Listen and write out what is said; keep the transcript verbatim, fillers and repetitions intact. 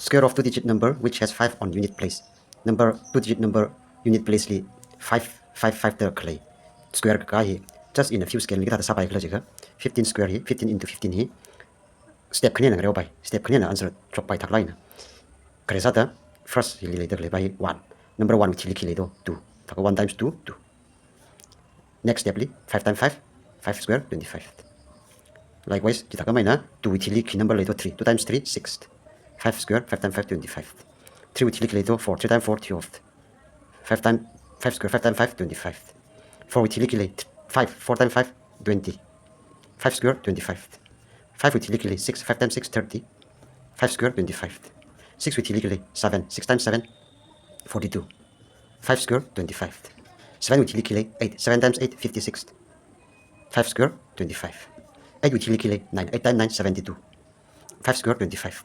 Square of two digit number which has five on unit place. Number, two digit number unit place li five, five, five da khalei square kakā hi just in a few second li kathāda sāpai khala jiakha, fifteen square hi, fifteen into fifteen hi step khanina ngareopai, step khanina answer shokpai thāklaina. Khare sāda first hili leida khalei pai hi one. Number one wui thili khi lei do? Two. Thākha one times two, two. Next step li five times five, five square twenty-five. Likewise, chithākha maina two wui thili khi number lei do? Three. Two times three, six. Five square, five times five, twenty-five. Three wui thili khi lei do? Four. Three times four, twelve. Five times five square, five times five, twenty-five. Four wui thili khi lei five. Four times five, twenty. Five square, twenty-five. Five wui thili khi lei six. Five times six, thirty. Five square, twenty-five. Six wui thili khi lei seven. Six times seven, forty-two. Five square, twenty-five. Seven wui thili khi lei eight. Seven times eight, fifty-six. Five square, twenty-five. Eight wui thili khi lei nine. Eight times nine, seventy-two. Five square, twenty-five.